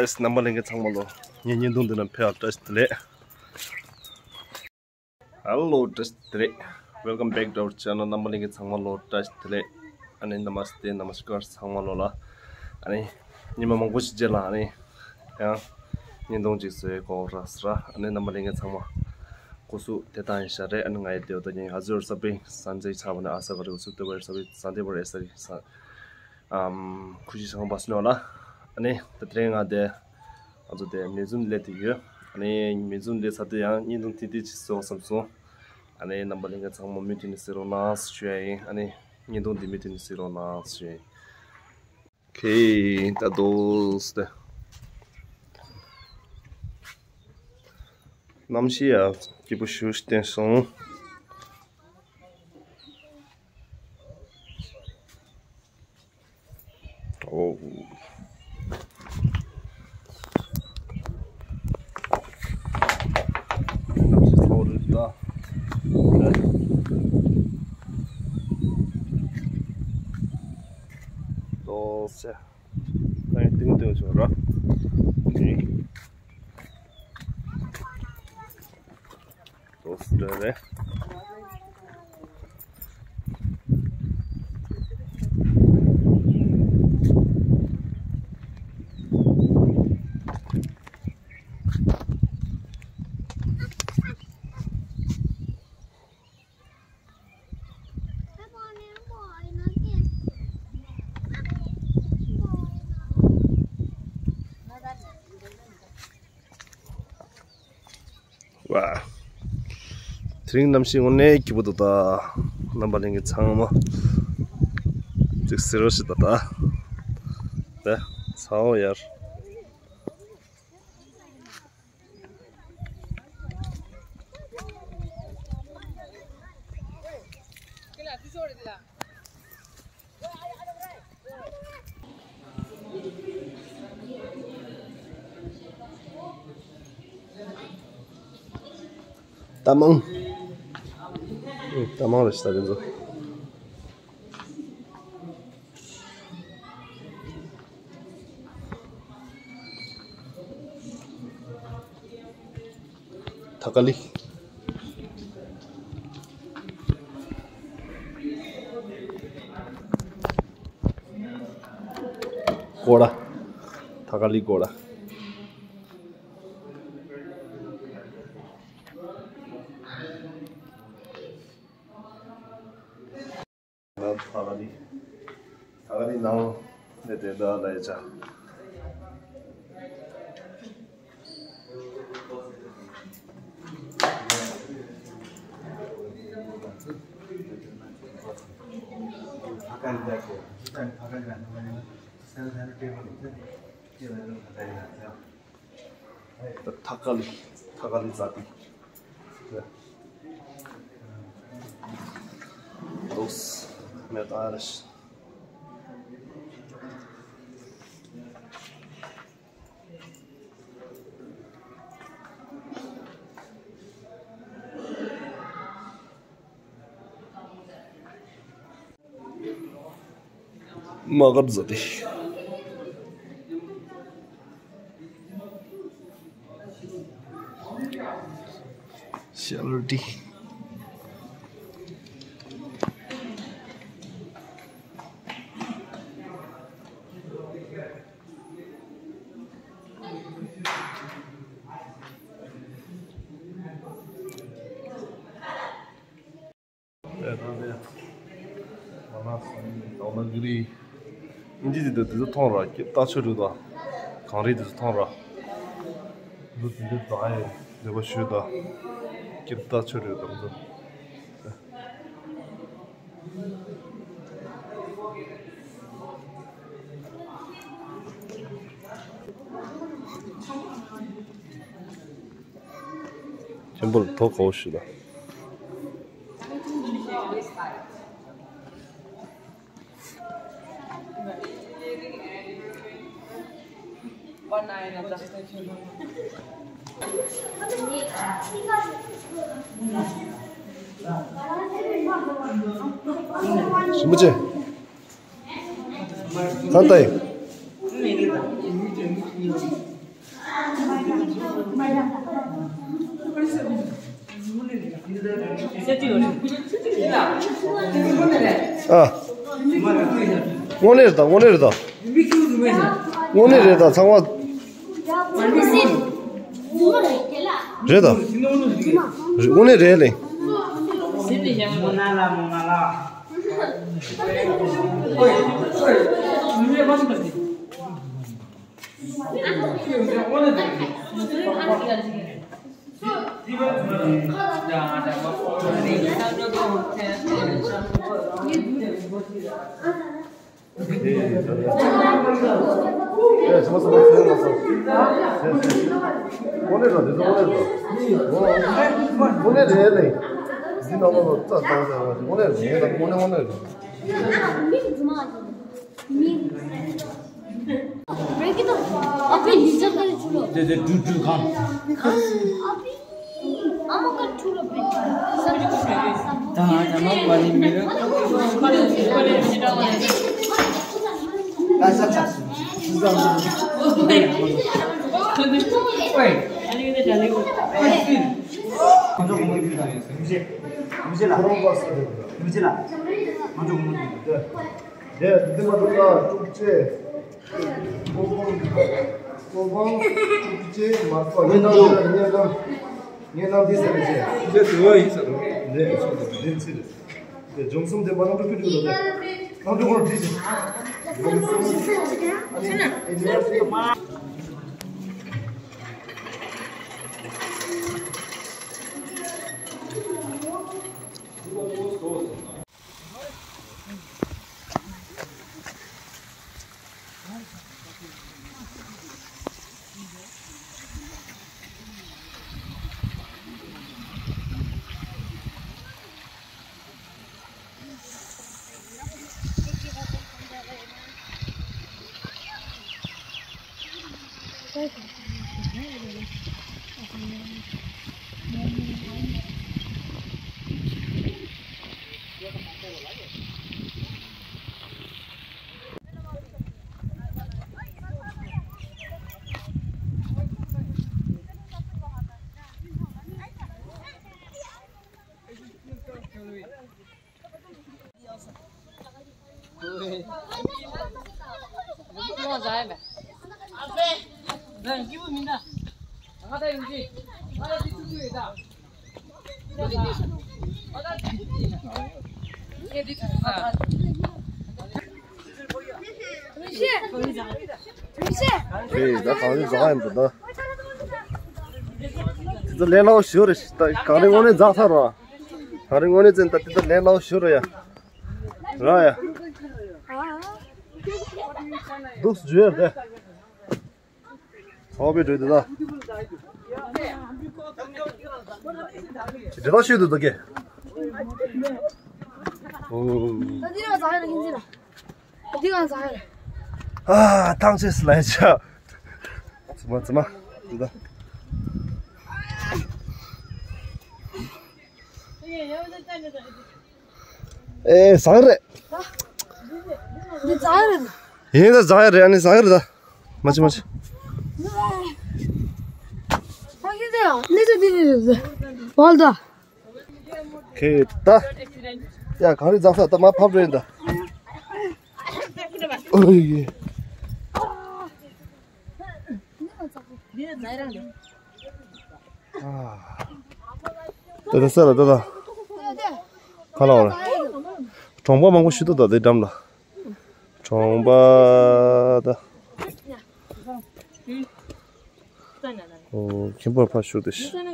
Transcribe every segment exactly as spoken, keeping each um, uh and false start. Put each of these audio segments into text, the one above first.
རྣམ་པ་ལྷན་རྒྱས་ཚང་མ་ལོ། ངའི་བརྙན་ཐུང་འདི་ནང་ཕེབས་པར་བཀྲ་ཤིས་བདེ་ལེགས། Hello, བཀྲ་ཤིས་བདེ་ལེགས། Welcome back to our channel. རྣམ་པ་ལྷན་རྒྱས་ཚང་མ་ལོ་བཀྲ་ཤིས་བདེ་ལེགས། ཨ་ནི་Namaste, Namaskar ཚང་མ་ལོ་ལ། ཨ་ནི་ཉི་མ་མང་པོ་ཞིག་རྗེས་ལ་ཨ་ནི་ཡང་བརྙན་ཐུང་ཅིག་བཟོས་གོ་ར་སི་ར། ཨ་ནི་རྣམ་པ་ལྷན་རྒྱས་ཚང་མ་སྐུ་གཟུགས་བདེ་ཐང་ཡིན་ཤག་རེད། ཨ་ནི་ང་ཡི་བདེ་བ་དང་ཉིན་ཨ་ཟུར་ས་པིང་སན་ཛེ་ཆ་བ་ནི་ཨ་ས་ག་རི་འུ་སུ་ཏུ་བར་ས་པིང་སན་ཛེ་བར་ཨེ་ས་རི་ས། ཨམ། ཁུ་ཤི་ཤང་བ་སི་ནོ་ལ། ཨ་ནི་ད་དེ་རིང་ང་དེ་ང་ཚོ་དེ་མེ་ཛུན་ལས་དེ་ཡོད། ཨ་ནི་མེ་ཛུན་ལས་ཚར་དུས་ཡང་བརྙན་ཐུང་ཏིག་ཏིག་ཅིག་བཟོ་བསམ་སོང་། ཨ་ནི་རྣམ་པ་ལྷན་རྒྱས་ཚང་མ་མུ་མཐུད་ནས་གཟིགས་རོགས་གནང་ཞུ་ཡ་ཡིན། ཨ་ནི་བརྙན་ཐུང་འདི་མུ་མཐུད་ནས་གཟིགས་རོགས་གནང་ཞུ་ཡ་ཡིན། ཁེ་ད་དོ་སྟེ། གནམ་གཤིས་ཡ་སྐྱིད་པོ་ཞེ་པོ་ཞིག་བསྟན་སོང་། ཨོ། གནམ་གཤིས་ཚ་བོ་རེད་ད། ཏོག་ཙམ། ཨ་ནི་ཏིང་ཏིང་བྱོས་ར། ཨ་ནི། ཏོག་ཙམ་རེད། ཝ། དེ་རིང་གནམ་གཤིས་དངོས་གནས་སྐྱིད་པོ་འདུག་ད། རྣམ་པ་ལྷན་རྒྱས་ཚང་མ་ཅིག་གཟིགས་རོགས་ཞིག་ད་ད། ད་ཚ་བོ་ཡར། རྟ་མང་། རྟ་མང་རེད་ཤག་དེ་ཚོ། ཐ་ཀ་ལི། ཀོ་ལ། ཐ་ཀ་ལི་ཀོ་ལ། ད་ཐ་ཀ་ལི། ཐ་ཀ་ལི་ནང་ནས་དེ་འདྲ་ལ་ཡ་ཆ། ཐ་ཀ་ལི། ཐ་ཀ་ལི་ཛ་ཏི། ཏོག་ཙམ་མེ་ཏོག་ཨ་ར་ཤི། མ་གབ་ཛ་ཏི། ཤ་ལུ་ཏི། ཨིན་ཇི་དེ་དེ་ཚོ་མཐོང་ར། ཀིརྟ་ཆོས་སྒྲོན་དང་གངས་རི་དེ་ཚོ་མཐོང་ར། འདུག་དེ་འདྲ་དང་ཡང་འདོད་པ་ཞུ་དང་། ཀིརྟ་ཆོས་སྒྲོན་དང་ཚོ། ཆེན་པོ་ལ་ཐོག་ག་བོ་ཞིག་ལ། ཞིམ་པོ་ཆེ། གང་ལྟ་ཡིན། ཨ། དངོས་གནས་རེད་ད། དངོས་གནས་རེད་ད། དངོས་གནས་རེད་ད། ཚང་མ་རེད་ད། དངོས་གནས་རེད་ལེ། དངོས་གནས་རེད་ལེ། འདི་ནང་ལོགས་ལ་རྩྭ་བཏང་ཟེར་བ་ཞིག་དངོས་གནས་རེད་ད། དངོས་གནས་དངོས་གནས་རེད། དེ་འདི་མ་གཏོགས་ལ་དཀྲུག་ཅེ། ཀོ་བང་། ཀོ་བང་དཀྲུག་ཅེ་མ་གཏོགས། ངའི་ནང་དུ་ངའི་ནང་ངའི་ནང་འདི་ཟེར་ནས་བྱས། འདི་དུ་བ་ཡིན་ཟེར་རོ། འདི་འདི་ཚིག་རེད། འདི་འཇོམས་སོང་དེ་མ་ནང་དུ་ཀྲུག་ཀྲུག་ལ་དེ་ནང་དུ་ཁོང་བྲིས་ཤིང་། འཇོམས་སོང་། ཨ་ནི་ཨེ་ནི་ཨ་སི། ཨེ་ད་གང་རེད་འཛག་ཡིན་འདུག་ད། དེ་ཚོ་ལས་སླ་བོ་ཞུ་རེད། ད་གང་རེད་དངོས་གནས་འཛག་ཚར་རོ། གང་རེད་དངོས་གནས་བཙན་ད་དེ་ཚོ་ལས་སླ་བོ་ཞུ་རེད་ཡ། ར་ཡ། འདུག་སེ་བརྗོད་ཡ་རེད། ཚ་བའི་འགྲོས་དེ་ད། ཇི་ལྟར་ཤོད་དུ་འདུག་གས། ཨོ། ད་འདི་རང་ཟ་ཡ་རེད་ཡིན་ཟེར་ན། འདི་རང་ཟ་ཡ་རེད། ཨ། ཐང་ཆད་སི་ལ་ཡ་ཆ། ཙི་མ་ཙི་མ། འདི་ད། ཨེ་ཟ་གི་རེད། འདི་ཟ་ཡ་རེད། ཡིན་ད་ཟ་ཡ་རེད། ཨ་ནི་ཟ་གི་རེད་ད། མ་ཅི་མ་ཅི། ཨ་ཡིན་ད་ཡ། གནས་ཚུལ་འདི་རེད་རེད། བལ་ད། ཁེ་ད། ཡ་གང་རེད་འཛག་ས་ད་མ་ཕབ་རེད་ད། ཨོ་ཡེ། ད་ད་ས་ལ་ད་ད། ཁ་ལ་བ་ལ། གྲོང་པ་མང་པོ་ཞིག་འདུག་ད་དེ་འགྲམ་ལ། གྲོང་པ་ད། ཨོ་ཁྱིམ་པར་ཕར་ཞུགས་ཏེ་ཤི།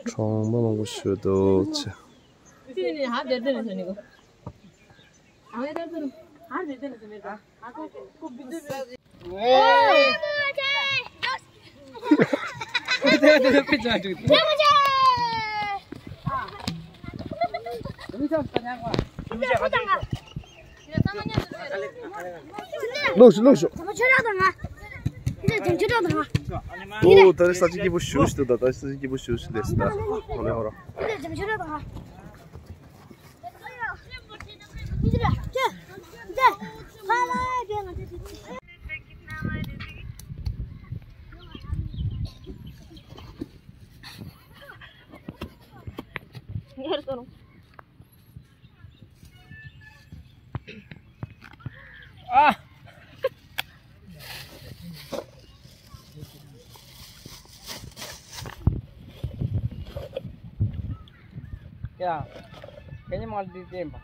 གྲོང་པ་མང་པོ་ཞིག་འདུག་ཅེ། ལོག་ཤོག་ལོག་ཤོག་ཨོ་ད་རེས་ས་ཆ་སྐྱིད་པོ་ཞེ་པོ་ཞིག་འདུག་ད་ད་ས་ཆ་སྐྱིད་པོ་ཞེ་པོ་ཞིག་སླེབས་སོང་ད། ཨོ་ལེ་ཧོ་ར། ཨ། ཡ། ཁྱེད་ཉིད་མ་ལ་དེ་བསྟན་པ།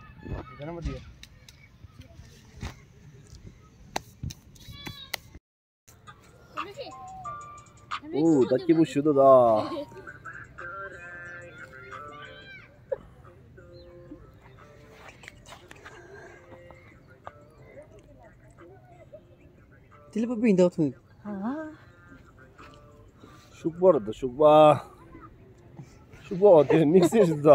དེ་ནས་མ་དེ། ཨོ། ད་སྐྱིད་པོ་ཞུ་དོ་ད། དེ་ལ་པ་པིན་ཏོག་ཐུང་། ཤུག་པ་རེད་ད། ཤུག་པ། ཤུག་པ་བ་དེ་དམིགས་བསལ་ཞིག་ད།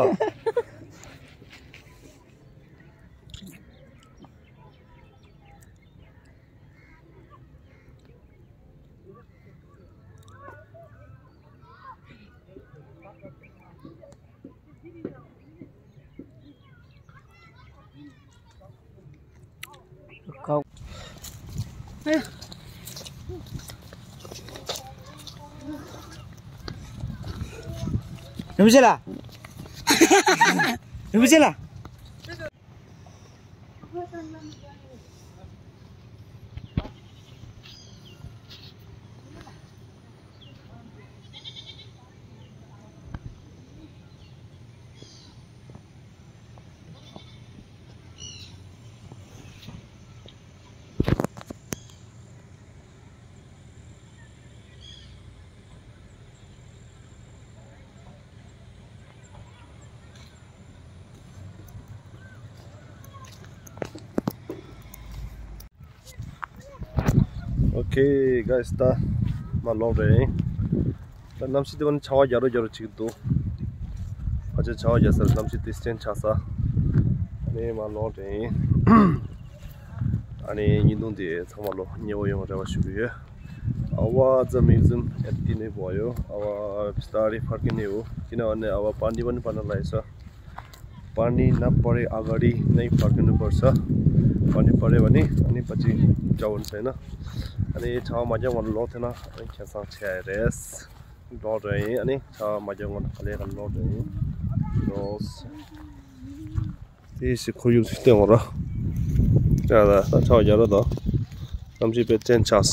རིན་པོ་ཆེ་ལགས། རིན་པོ་ཆེ་ལགས། Okay, guys, ད་མར་ལོག་རེད། ད་གནམ་གཤིས་དེ་བ་ནི་ཆར་པ་རྒྱག་རོགས་རྒྱག་རོགས་བྱེད་ཀྱི་འདུག་ཕལ་ཆེར་ཆར་པ་རྒྱག་ས་རེད། གནམ་གཤིས་དེ་སྐྱོ་ཆགས་ས། ཨ་ནི་མར་ལོག་རེད། ཨ་ནི་བརྙན་ཐུང་དེ་ཚང་མ་ལོ་མཉེས་པོ་ཡོང་རེ་བ་ཞུ་གི་ཡོད། आवाज म्यूजियम एप्टी नहीं बोयो। आवाज पिस्तारी फर्क नहीं हो। किनभने अब पानी पनि पर्न लागेछ। पानी नपरे अगाडि नै फर्किनुपर्छ। पानी पर्यो भने अनि पछि जानु छैन। अनि छावा मजा गर्नु लोक थिएन। अनि खेसाङ छ्याए रेस। लोक है। अनि छावा मजा गर्नु खाले गर्नु लोक है। रोस। तेसी खोयु सिस्टम हो र। ज्यादा छावा ज्यादा त। कम से पे टेन चास।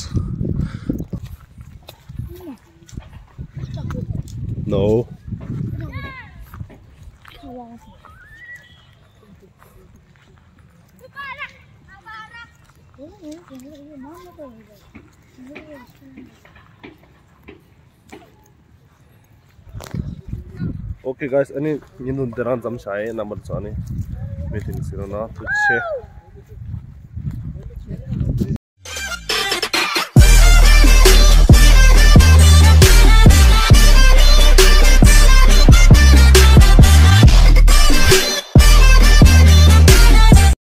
No. Okay, guys, ཨ་ནི་བརྙན་ཐུང་འདི་རང་ཙམ་བྱ་ཡིན། རྣམ་པ་ཚོ་ཨ་ནི་མི་དེ་ནི་ཟེར་རོགས་གནང་། ཐུགས་རྗེ་ཆེ།